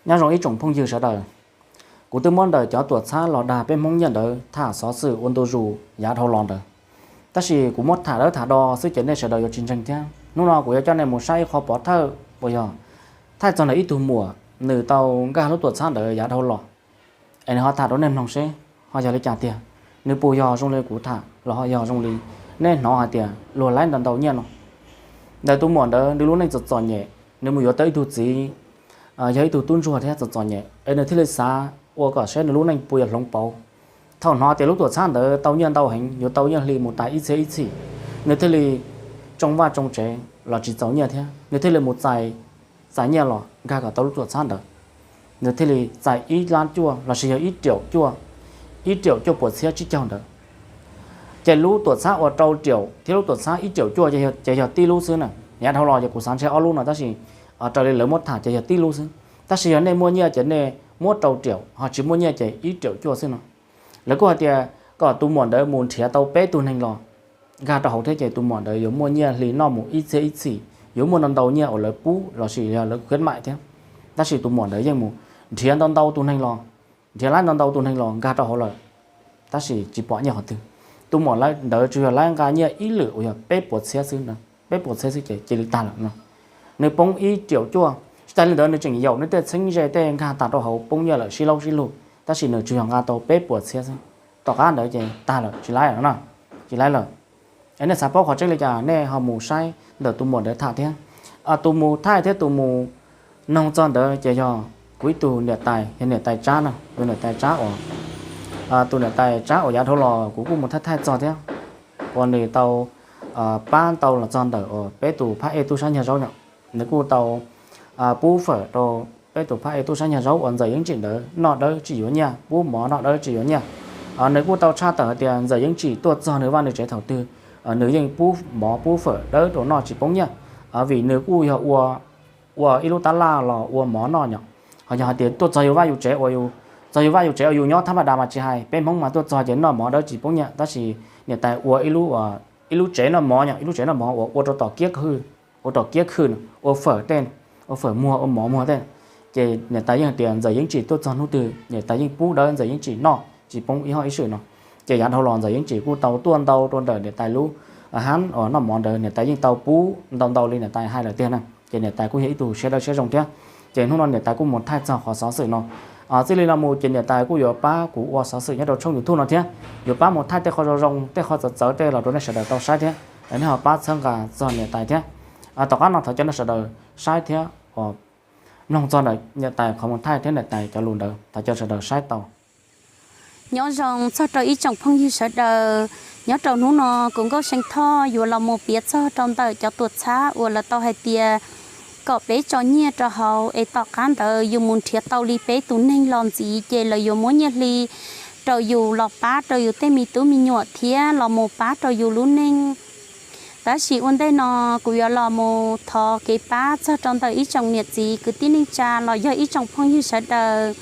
Nyob zoo ib tsoom phooj ywg sawv daws, kuv twb muab ntawm cov tuam txhab los dag peb Hmoob nyiaj ntawd tham xov xwm ua ntu zus yav dhau los ntawd, tab sis kuv muab tham dawb tham do xwb ces nej sawv daws yuav tsis ntseeg thiab. Hnub no kuv yuav coj nej mus saib ib qho pov thawj uas yog thaij txog ntawm ib tug muam nws tau nkag lub tuam txhab ntawd yav dhau los, es nws ho tham rau nej mloog seb ho yog li cas tiag. Nws puas yog zoo li kuv tham los ho yog zoo li nej hnov hais tias luag laib ntau ntau nyiaj no. Ntawm tus muam ntawd nws lub neej txom txom nyem, nws mus yuav tau ib tug txiv yog ib tug tub ntsuag thiab txom txom nyem, es nws thiaj li xav ua kom saib nws lub neej puas yuav hloov pauv. Thaum hnov tias lub tuam txhab ntawd tau nyiaj ntau heev, yuav tau nyiaj hli mus tas ib txhiab ib txhim, nws thiaj li tsoo vaj tsoo tsev los tsis txaus nyiaj thiab, nws thiaj li mus txais, txais nyiaj los nkag kom tau lub tuam txhab ntawd. Nws thiaj li txais ib lab cuaj lossis yog ib riaum cuaj, ib riaum cuaj puas txhiab tsib caug ntawd. Ces lub tuam txhab uas rau riaum thiab lub tuam txhab ib riaum cuaj ces yog tib lub xwb na. Yav dhau los ces kuv xav ntshe ob lub no tab sis raws li lawv muab tham ces yog tib lub xwb. Tab sis yog nej muaj nyiaj ces nej muab rau riaum, ho tsis muaj nyiaj ces ib riaum cuaj xwb no. Lawv kuj hais tias kom tus muam ntawd mus nrhiav tau peb tug neeg los nkag rau hauv thiab ces tus muam ntawd yuav muaj nyiaj hli noj mus ib txhiab ib txhim, yuav muaj ntau ntau nyiaj uas lawv pub lossis yog lawv khuyến mại thiab. Tab sis tus muam ntawd yeej mus nrhiav ntau ntau tus neeg los, nrhiav laib ntau ntau tus neeg los nkag rau hauv lawm, tab sis tsis pom nyiaj qhov twg. Tus muam ntawd tsuas yog laib nqa nyiaj ib lwm uas yog peb puas txhiab xwb, peb puas txhiab xwb ces cia li tag lawm no. Nws poob ib riaum cuaj, tsis tas li ntawd nws tseem yaum nws tej txheeb ze tej nkag tas rau hauv poob nyiaj lawm sib laub sib lug, tab sis nws tsuas yog nqa tau peb puas txhiab xwb. Tom qab ntawd ces tag lawm, tsis laib lawm no, tsis laib lawm. Es nej xav paub qhov tseeb li cas nej ho mus saib ntawm tus muam ntawd tham thiab. Tus mus thaij thiab tus mus noog txog ntawd ces yog kuv ib tug niam tais, yog niam tais Tsab no, tus niam tais Tsab uas, tus niam tais Tsab uas yav dhau los kuv kuj mus thaij thaij txog thiab, uas nws tau pab tau los txog ntawm uas peb tus phab ej tub sab nyag zaub no, nws kuj tau pub fawm rau peb tus phab ej tub sab nyag zaub uas Ntxawm Yeeb Tsim ntawd noj dawb tsis yuav nyiaj, pub mov noj dawb tsis yuav nyiaj. Nws kuj tau tshaj tawm hais tias Ntxawm Yeeb Tsim tuaj txog nws vaj nws tsev thaum twg, nws yeej pub mov pub fawm dawb rau noj tsis poob nyiaj, vim nws kuj yog ua, ua ib lub tab laj los ua mov noj nyom. Ho yog hais tias tuaj txog yus vaj yus tsev uas, txog yus vaj yus tsev uas yus nyob thab npaj das mas tsis hais, peb Hmoob mas tuaj txog ces noj mov dawb tsis poob nyiaj, tab sis niam tais ua ib lub, ib lub tsev noj mov nyom, ib lub tsev noj mov uas ua rau tom kiab khw, ua tom kiab khw, ua fawm tej, ua fawm muag ua mov muag tej. Ces niam tais yeej hais tias Ntxawm Yeeb Tsim tuaj txog hnub twg niam tais yeej pub dawb Ntxawm Yeeb Tsim noj tsis poob ib hom ib sim no. Ces yav dhau los Ntxawm Yeeb Tsim kuj tau tuaj ntau rau ntawm niam tais lub hab uas noj mov ntawd, niam tais yeej tau pub ntau ntau li niam tais hais lawm tiag na. Ces niam tais kuj yog ib tug siab dawb siab zoo thiab. Ces hnub no niam tais kuj mus thaij txog qhov xov xwm no. Txij li no mus ces niam tais kuj yuav pab kuv ua xov xwm nyob rau tshooj YouTube no thiab, yuav pab mus thaij tej qho zoo zoo, tej qho txawv txawv tej los rau nej sawv daws tau saib thiab, nej ho pab txhawb nqa txog niam tais thiab. Tom qab no thov cov nej sawv daws saib thiab mloog txog ntawm niam tais qhov mus thaij thiab niam tais cov lus ntawd, thov cov sawv daws saib tau. Nyob zoo txog rau ib tsoom phooj ywg sawv daws, nyob rau hnub no kuv Nkauj See Thoj yuav los mus piav txog rau ntawm cov tuam txhab uas lawv tau hais tias kom peb tso nyiaj rau hauv es tom qab ntawd yus mus nrhiav tau li peb tus neeg los ntxiv ces lawv yuav muab nyiaj hli rau yus los pab rau yus tej me tub me nyuam thiab los mus pab rau yus lub neej. Tab sis ua ntej no kuv yuav los mus thov kev pab txog rau ntawm ib tsoom niam txiv kwv tij neej tsa los yog ib tsoom phooj ywg sawv daws,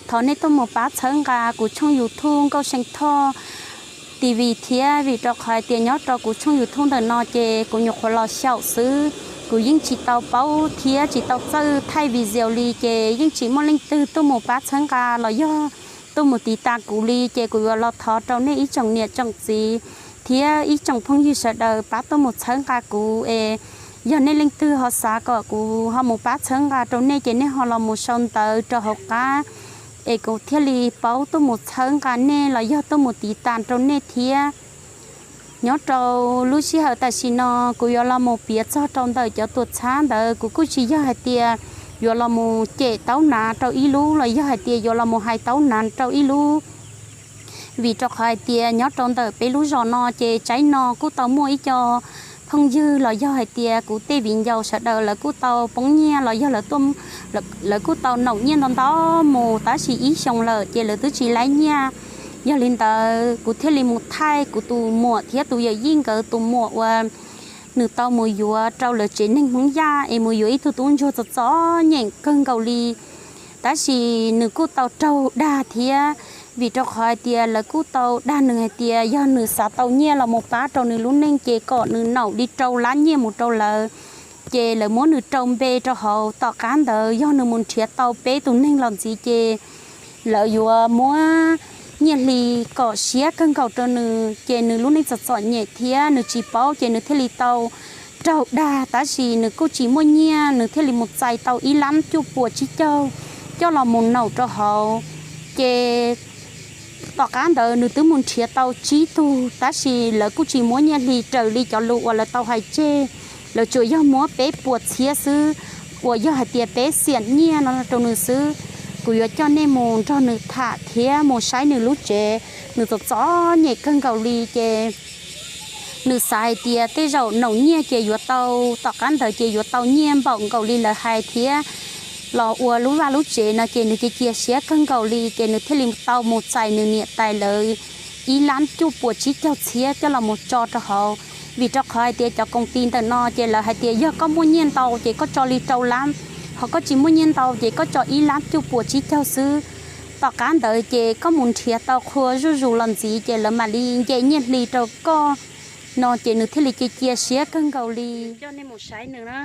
thov nej tuaj mus pab txhawb nqa kuv tshooj YouTube Nkauj See Thoj T V thiab, vim rau qhov hais tias nyob rau kuv tshooj YouTube ntawm no ces kuv nyuam qhuav los xyaum xwb, kuv yeej tsis tau paub thiab tsis tau txawj thaij video li ces yeej tsis muaj leej twg tuaj mus pab txhawb nqa los yog tuaj mus tiv tas kuv li. Ces kuv yuav los thov rau nej ib tsoom niam tsoom txiv thiab ib tsoom phooj ywg sawv daws pab tuaj mus txhawb nqa kuv es yog nej leej twg ho xav kom kuv ho mus pab txhawb nqa rau nej ces nej ho los mus sau ntawv rau hauv qab es kuv thiaj li paub tuaj mus txhawb nqa nej los yog tuaj mus tiv tas rau nej thiab. Nyob rau lub sij hawm tam sim no kuv yuav los mus piav txog rau ntawm cov tuam txhab ntawd, kuv kuj tsis yog hais tias yuav los mus cem taub nav rau ib lub los yog hais tias yuav los mus hais taub nav rau ib lub, vim rau qhov hais tias nyob rau ntawm peb lub zos no ces tsaib no kuj tau muaj ib co phooj ywg los yog hais tias kuv tej viv ncaus sawv daws lawv kuj tau poob nyiaj los yog lawv kuj tau naum nyiaj ntau ntau mus tab sis ib xyoos lawm ces lawv twb tsis laib nyiaj. Yog li ntawd kuv thiaj li mus thaij kuv tus muam thiab tus yawm yij nkawd tus muam uas nws tau mus yuav rau lawv tsev neeg Hmoob Yaj es mus yuav ib tug tub ntsuag txom txom nyem kawg nkaus li. Tab sis nws kuj tau raug dag thiab, vim rau qhov hais tias lawv kuj tau dag nws hais tias yog nws xav tau nyiaj los mus pab rau nws lub neej ces kom nws naum li rau lab nyiaj mus rau lawv. ces lawv muab nws rau npe rau hauv. Tom qab ntawd yog nws mus nrhiav tau peb tus neeg los ntxiv ces lawv yuav muab nyiaj hli kom siab kawg nkaus rau nws, ces nws lub neej txom txom nyem thiab nws tsis paub ces nws thiaj li tau raug dag, tab sis nws kuj tsis muaj nyiaj, nws thiaj li mus txais tau ib lab cuaj puas tsib caug coj los mus naum rau hauv. Ces tom qab ntawd nws twb mus nrhiav tau tsib tug, tab sis lawv kuj tsis muab nyiaj hli raws li cov lus uas lawv tau hais tseg. Lawv tsuas yog muab peb puas txhiab xwb, uas yog hais tias peb xiam nyiaj no rau nws xwb. Kuv yuav coj nej mus nrog nws tham thiab mus saib nws lub tsev, nws txom txom nyem kawg nkaus li ces nws xav hais tias tej zaum naum nyiaj ces yuav tau, tom qab ntawd ces yuav tau nyiaj npaum nkaus li lawv hais thiab los ua lub vaj lub tsev no ces nws cia cia siab kawg nkaus li ces nws thiaj li tau mus txais nws niam tais lawv ib lab cuaj puas tsib caug txhiab coj los mus tso rau hauv. Vim rau qhov hais tias cov koom ti ntawm no ces lawv hais tias yog koj muaj nyiaj ntau ces koj tso li rau lab, ho koj tsis muaj nyiaj ntau ces koj tso ib lab cuaj puas tsib caug xwb. Tom qab ntawd ces koj mus nrhiav tau qhua zuj zus los ntxiv ces lawv mam li nce nyiaj hli rau koj no ces nws thiaj li cia cia siab kawg nkaus li. Coj nej mus saib nws na,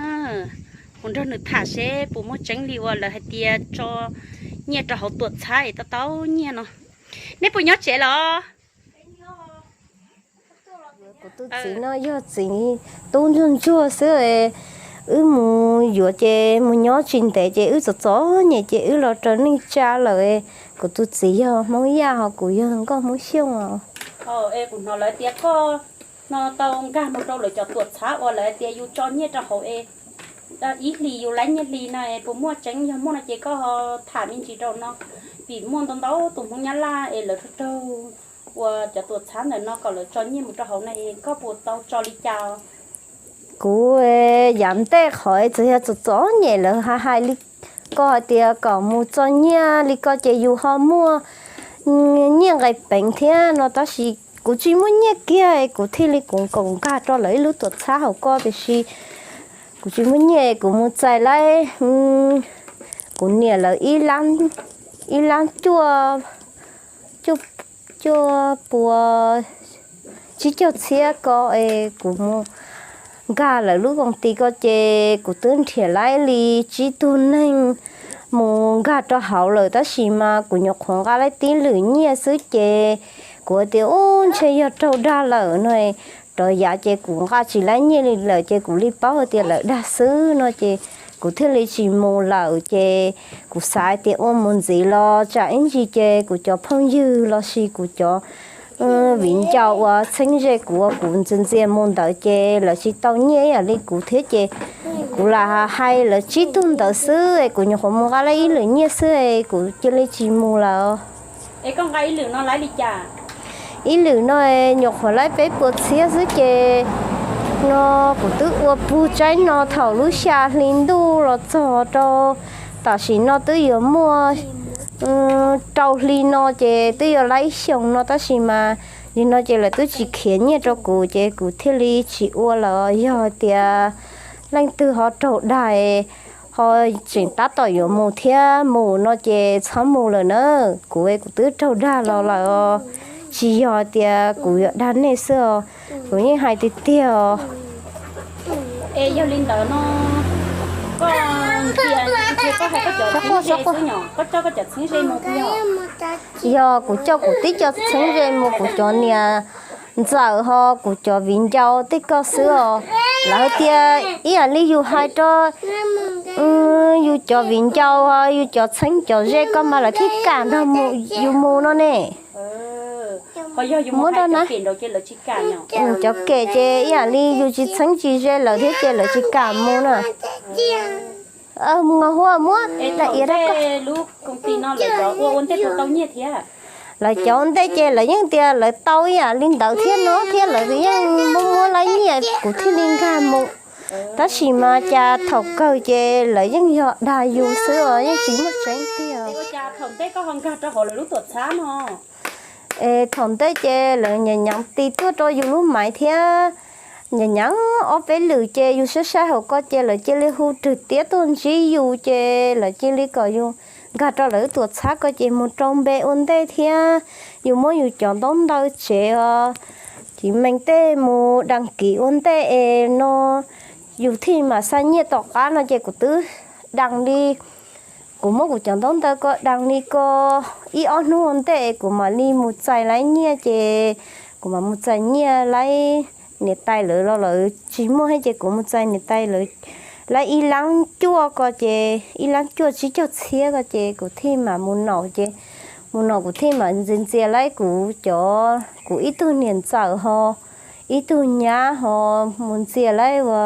mus nrog nws tham seb puas muaj tseeb li uas lawv hais tias tso nyiaj rau hauv tuam txhab es tau tau nyiaj no. Neb puas nyob tsev los? Kuv tus txiv no yog txiv tub ntsuag ntsuag xwb, wb mus yuav ces mus nyob tsis ntev ces wb txom txom nyem ces wb los raws neej tsa lawm. Kuv tus txiv yog Hmoob Yaj ho kuv yog nkauj Hmoob Xyooj os. Kuv hnov lawv tias koj no tau nkag mus rau lawv cov tuam txhab uas lawv hais tias yus tso nyiaj rau hauv es ib hlis yus laib nyiaj hli no es puas muaj tseeb, yog muaj no ces koj ho tham me ntsis rau no, vim muaj ntau ntau tus Hmoob Nyab Laj es lawv raug raug ua cov tuam txhab ntawm no kom lawv tso nyiaj mus rau hauv no es koj puas tau tso li cas? Kuv yav ntej qhov txawm yog txom txom nyem lawv hais hais li ko hais tias kom mus tso nyiaj li ko ces yus ho muaj nyiaj nqis peev thiab no, tab sis kuv tsis muaj nyiaj kiag kuv thiaj li kuv kom nkag rau lawv ib lub tuam txhab hauv ko, tiam sis kuv tsis muaj nyiaj kuv mus txais lawv, kuv niam lawv ib lab cuaj, cuaj puas tsib caug txhiab ko es kuv mus nkag lawv lub koom ti ko ces kuv twb nrhiav laib li tsib tug neeg mus nkag rau hauv lawm, tab sis mas kuv nyuam qhuav nqa laib tib lwm nyiaj xwb ces kuv tias ub ntshe yog raug dag lawm no, rov yav ces kuv nqa tsis laib nyiaj li lawm ces kuv li paub hais tias lawv dag xwb no ces kuv thiaj li tsis mus lawm ces kuv xav hais tias ua mus ntxiv los tsam ib ntsis ces kuv cov phooj ywg lossis kuv cov viv ncaus uas txheeb ze kuv uas kuv ntxias ntxias mus ntawd ces lawv tsis tau nyiaj ib yam li kuv thiab ces kuv lam hais lawv tsib tug ntawd xwb es kuv nyuam qhuav mus nqa laib ib lwm nyiaj xwb es kuv cia li tsis mus lawm. Ib lwm no nyuam qhuav laib peb puas txhiab xwb ces no kuv twb ua puag tsaib no thaum lub xya hli ntuj los txog rau tam sim no twb yuav muaj rau hli no ces twb yuav laib xyoo no tab sis mas nim no ces lawv twb tsis khiav nyiaj rau kuv ces kuv thiaj li tsis ua lawm. Yog tias leej twg ho raug dag ho tseem tab tom yuav mus thiab mus no ces txhob mus lawm na. Kuv kuv twb raug dag los lawm, tsis yog tias kuv yuav dag nej xwb os, kuv yeej hais tiag tiag os. Es yog li ntawd no, koj, koj hais koj cov txheeb ze xwb, koj coj koj cov txheeb ze mus yog? Yog kuv coj kuv tib co txheeb ze mus, kuv cov niam ntxawm ho kuv cov viv ncaus tej ko xwb os. Lawv tias ib yam li yus hais rau yus cov viv ncaus, yus cov txheeb cov ze ko mas lawv thiaj kam nrog yus mus no ne. Muab rau na, cov kem ces ib yam li yus tsis txheeb tsis ze lawv thiab ces lawv tsis kam mus na. Mus nqa huab muab daim iav rau koj. Lawv cov ua ntej ces lawv yeej tias lawv tau ib yam li ntawd thiab no thiab lawv yeej muab muab laib nyiaj kuv thiaj li nkag mus. Tab sis mas cas thaum kawg ces lawv yeej yog dag yus xwb os, yeej tsis muaj tseeb tiag. Es thaum ntej ces lawv nyav nyav ti tuaj rau yus lub maiv thiab. Nyav nyav ob peb lwm ces yus saib saib hauv ko ces lawv cia li hu rwg tiab tuaj ntsib yus ces lawv cia li kom yus nkag rau lawv tuam txhab ko ces mus rau npe ua ntej thiab yus muab yus cov ntaub ntawv tsev os, cim mees tej mus daj kis ua ntej es no yus thiaj mam xa nyiaj tom qab no ces kuv twb dees li, kuv muab kuv cov ntaub ntawv ko dees li ko ib ob hnub ua ntej kuv mam li mus txais lawv nyiaj ces kuv mam mus txais nyiaj lawv niam tais lawv los lawv tsis muaj thiab ces kuv mus txais niam tais lawv, lawv ib lab cuaj ko ces ib lab cuaj tsib caug txhiab ko ces kuv thiaj mam mus naum ces mus naum kuv thiaj mam ntxias ntxias lawv kuv cov kuv ib tug niam ntxawm ho ib tug nyab ho mus ntxias lawv ua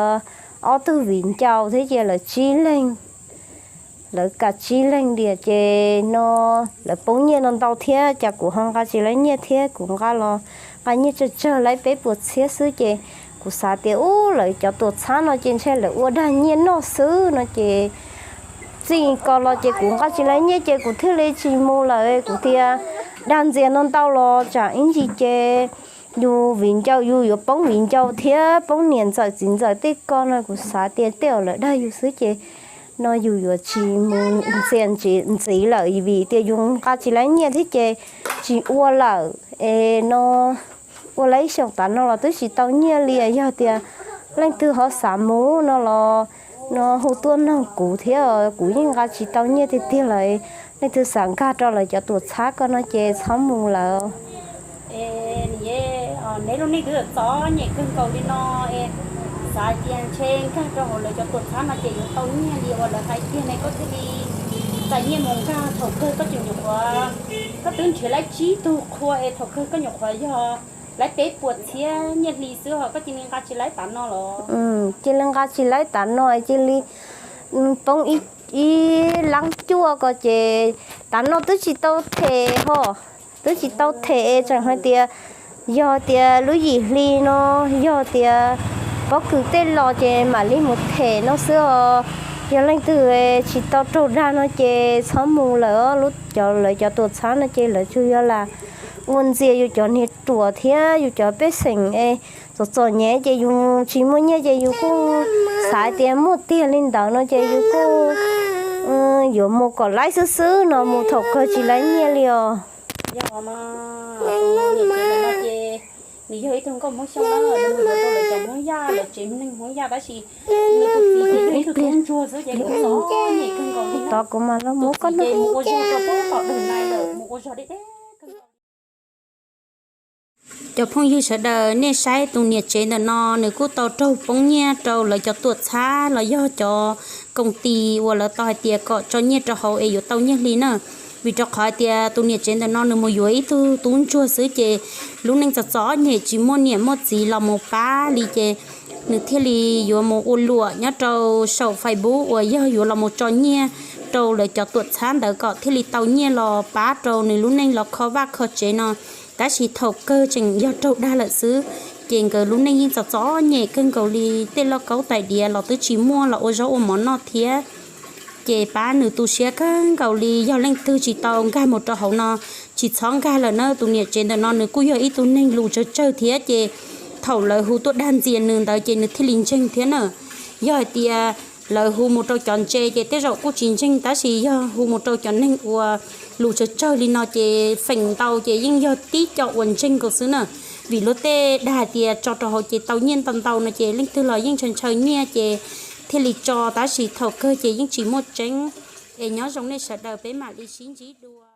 ob tug viv ncaus thiab ces lawv tsib leeg, lawv kav tsib leeg tiag ces no lawv poob nyiaj no ntau thiab ces kuv ho nqa tsis lawv nyiaj thiab kuv nqa los nqa nyiaj tsawg tsawg lawv peb puas txhiab xwb ces kuv xav tias ub lawv cov tuam txhab no ces ntshe lawv ua dag nyiaj noj xwb no ces txij ko los ces kuv nqa tsis lawv nyiaj ces kuv thiaj li tsis mus lawm kuv tias dag ntxias no ntau los tsam ib ntsis ces yus viv ncaus yus yuav poob viv ncaus thiab poob niam ntxawm txiv ntxawm tej ko no kuv xav tias tej zaum lawv dag yus xwb ces no yus yuav tsis mus ntxias ntxiv lawm vim tias yus nqa tsis lawv nyiaj thiab ces tsis ua lawm es no ua lawv ib xyoos tas no los twb tsis tau nyiaj li yog tias leej twg ho xav mus no los no hu tuaj noog kuv thiab kuv yeej nqa tsis tau nyiaj tiag tiag lawm. Leej twg xav nkag rau lawv cov tuam txhab ko no ces txhob mus lawm. Neb lub neej twb txom nyem kawg nkaus li no es xav tias ntshe nkag rau hauv lawv cov tuam txhab no ces yuav tau nyiaj li uas lawv hais tiag ne koj thiaj li txais nyiaj mus nkag thaum kawg koj tseem nyuam qhuav, koj twb nrhiav lawv tsib tug qhua es thaum kawg koj nyuam qhuav yog lawv peb puas txhiab nyiaj hli xwb ho koj cia li nqa tsis lawv tav no los? Cia li nqa tsis lawv tav no cia li poob ib lab cuaj ko ces tav no twb tsis tau them ho, twb tsis tau them es tseem hais tias yog tias lub yim hli no yog tias pob kws tej los ces mam li mus them no xwb os. Yog leej twg tsis tau raug dag no ces txhob mus lawm, lub cov lawv cov tuam txhab no ces lawv tsuas yog lam ua ntxias yus cov niag ruam thiab yus cov pej xeem es txom txom nyem ces yus tsis muaj nyiaj ces yus kuj xav tias muaj tiag li ntawd no ces yus kuj yuav mus kom laib xwb xwb no mus thaum kawg tsis lawv nyiaj li os. Nws yog ib tug nkauj Hmoob Xyooj na, nws mus yuav rau lawv cov Hmoob Yaj, lawv tsev neeg Hmoob Yaj tab sis nws tus txiv ces yog ib tug tub ntsuag xwb ces kuv txom nyem kawg nkaus li na. Tus txiv ces mus ua zog rau pem tom dawm nais lawm, mus ua zog deb deb kawg nkaus li. Cov phooj ywg sawv daws, nej saib tus niam tsev ntawm no nws kuj tau raug poob nyiaj rau lawv cov tuam txhab los yog cov koom tis uas lawv tau hais tias kom tso nyiaj rau hauv es yuav tau nyiaj hli na. Vim rau qhov hais tias tus niam tsev ntawm no nws mus yuav ib tug tub ntsuag xwb ces lub neej txom txom nyem tsis muaj niam muaj txiv los mus pab li ces nws thiaj li yuav mus ua luam nyob rau saum Facebook uas yog yuav los mus tso nyiaj rau lawv cov tuam txhab ntawd kom thiaj li tau nyiaj los pab rau nws lub neej los kho vaj kho tsev no. Tab sis thaum kawg tseem yog raug dag lawm xwb, ces nkawd lub neej yeej txom txom nyem kawg nkaus li, tej lauj kaub tais diav los twb tsis muaj los ua zaub ua mov noj thiab. Ces pab nws tu siab kawg nkaus li, yog leej twg tsis tau nkag mus rau hauv no, tsis txhob nkag lawm na. Tus niam tsev ntawm no nws kuj yog ib tug neeg lus tsawg tsawg thiab, ces thaum lawv hu tuaj dag ntxias nws ntawd ces nws thiaj li ntseeg thiab na. Yog hais tias lawv hu mus rau cov ntse ces tej zaum kuj tsis ntseeg, tab sis yog hu mus rau cov neeg uas lus tsawg tsawg li no ces feem ntau ces yeej yog tib co uas ntseeg nkaus xwb na. Vim luag tej dag hais tias tso rau hauv ces tau nyiaj ntau ntau no ces leej twg los yeej ntshaw ntshaw nyiaj ces thiaj li tso, tab sis thaum kawg ces yeej tsis muaj tseeb. Es nyob zoo nej sawv daws, peb mam li sib ntsib dua.